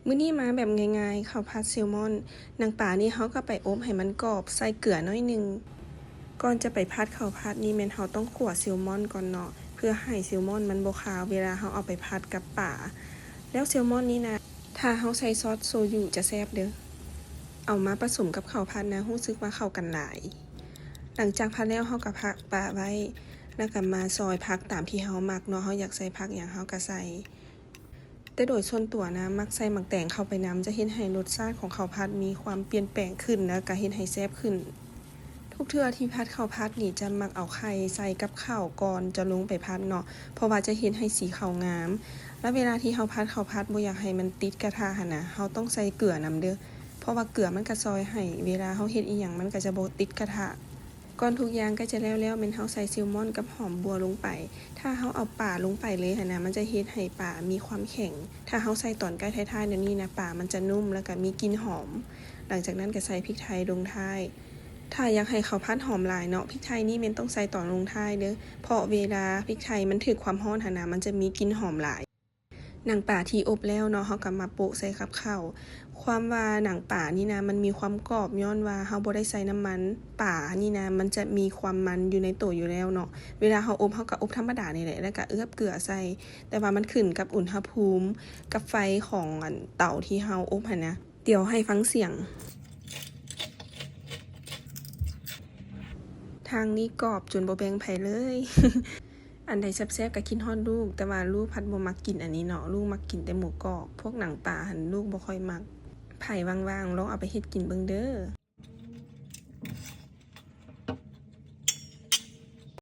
ມື້ນີ້ມາແບບງ່າຍໆ ເຂົ້າຜັດແຊລມອນ. ໜັງປານີ້ເຮົາກໍໄປອົບໃຫ້ມັນກອບ ໃສ່ເກືອໜ້ອຍໜຶ່ງ. ກ່ອນຈະໄປຜັດເຂົ້າຜັດນີ້ ແມ່ນເຮົາຕ້ອງຂົ້ວແຊລມອນກ່ອນເນາະ ເພື່ອໃຫ້ແຊລມອນມັນບໍ່ຄາວ ເວລາເຮົາເອົາໄປຜັດກັບປາ. ແລ້ວແຊລມອນນີ້ນະ ຖ້າເຮົາໃສ່ຊອສໂຊຍຸຈະແຊບເດີ້. ເອົາມາປະສົມກັບເຂົ້າຜັດນະ ຮູ້ສຶກວ່າເຂົ້າກັນຫຼາຍ. ຫຼັງຈາກຜັດແລ້ວ ເຮົາກໍພັກປະໄວ້ ແລ້ວກໍມາຊອຍຜັກຕາມທີ່ເຮົາມັກເນາະ ເຮົາຢາກໃສ່ຜັກຫຍັງເຮົາກໍໃສ່. ແຕ່ໂດຍສ່ວນຕົວນະ ມັກໃສ່ໝາກແຕງເຂົ້າໄປນຳ ຈະເຮັດໃຫ້ລົດຊາດຂອງເຂົ້າຜັດມີຄວາມປ່ຽນແປງຂຶ້ນ ແລ້ວກະເຮັດໃຫ້ແຊບຂຶ້ນ. ທຸກເທື່ອທີ່ຜັດເຂົ້າຜັດນີ້ ຈະມັກເອົາໄຂ່ໃສ່ກັບເຂົ້າກ່ອນຈະລົງໄປຜັດເນາະ ເພາະວ່າຈະເຮັດໃຫ້ສີເຂົ້າງາມ. ແລ້ວເວລາທີ່ເຮົາຜັດເຂົ້າຜັດ ບໍ່ຢາກໃຫ້ມັນຕິດກະທະຫັ້ນນະ ເຮົາຕ້ອງໃສ່ເກືອນຳເດີ້ ເພາະວ່າເກືອມັນກະຊ່ອຍໃຫ້ເວລາເຮົາເຮັດອີ່ຫຍັງ ມັນກະຈະບໍ່ຕິດກະທະ. ກ່ອນທຸກຢ່າງໃກ້ຈະແລ້ວແລ້ວ ແມ່ນເຮົາໃສ່ແຊລມອນກັບຫອມບົ່ວລົງໄປ. ຖ້າເຮົາເອົາປາລົງໄປເລີຍຫັ້ນນະ ມັນຈະເຮັດໃຫ້ປາມີຄວາມແຂງ. ຖ້າເຮົາໃສ່ຕອນໃກ້ທ້າຍໆແນວນີ້ນະ ປາມັນຈະນຸ້ມ ແລ້ວກະມີກິ່ນຫອມ. ຫຼັງຈາກນັ້ນກະໃສ່ພິກໄທລົງທ້າຍ. ຖ້າຢາກໃຫ້ເຂົ້າຜັດຫອມຫຼາຍເນາະ ພິກໄທນີ້ແມ່ນຕ້ອງໃສ່ຕອນລົງທ້າຍເດີ້ ເພາະເວລາພິກໄທມັນຖືກຄວາມຮ້ອນຫັ້ນນະ ມັນຈະມີກິ່ນຫອມຫຼາຍ. ໜັງປາທີ່ອົບແລ້ວເນາະ ເຮົາກໍມາໂປະໃສ່ກັບເຂົ້າ. ຄວາມວ່າໜັງປານີ້ນະ ມັນມີຄວາມກອບ ຍ້ອນວ່າເຮົາບໍ່ໄດ້ໃສ່ນ້ຳມັນ. ປານີ້ນະ ມັນຈະມີຄວາມມັນຢູ່ໃນໂຕຢູ່ແລ້ວເນາະ. ເວລາເຮົາອົບ ເຮົາກໍອົບທຳມະດານີ້ແຫຼະ ແລ້ວກໍເອືອບເກືອໃສ່. ແຕ່ວ່າມັນຂຶ້ນກັບອຸນຫະພູມ ກັບໄຟຂອງ ອັນ ເຕົາທີ່ເຮົາອົບຫັ້ນນະ. ດຽວໃຫ້ຟັງສຽງ. ທາງນີ້ກອບຈົນບໍ່ແບ່ງໃຜເລີຍ. ອັນໃດແຊບໆກໍຄິດຮອດລູກ, ແຕ່ວ່າລູກພັດບໍ່ມັກກິນອັນນີ້ເນາະ, ລູກມັກກິນແຕ່ໝູກອບ, ພວກໜັງປາຫັ້ນລູກບໍ່ຄ່ອຍມັກ. ໃຜວ່າງໆລອງເອົາໄປເຮັດກິນເບິ່ງເດີ້.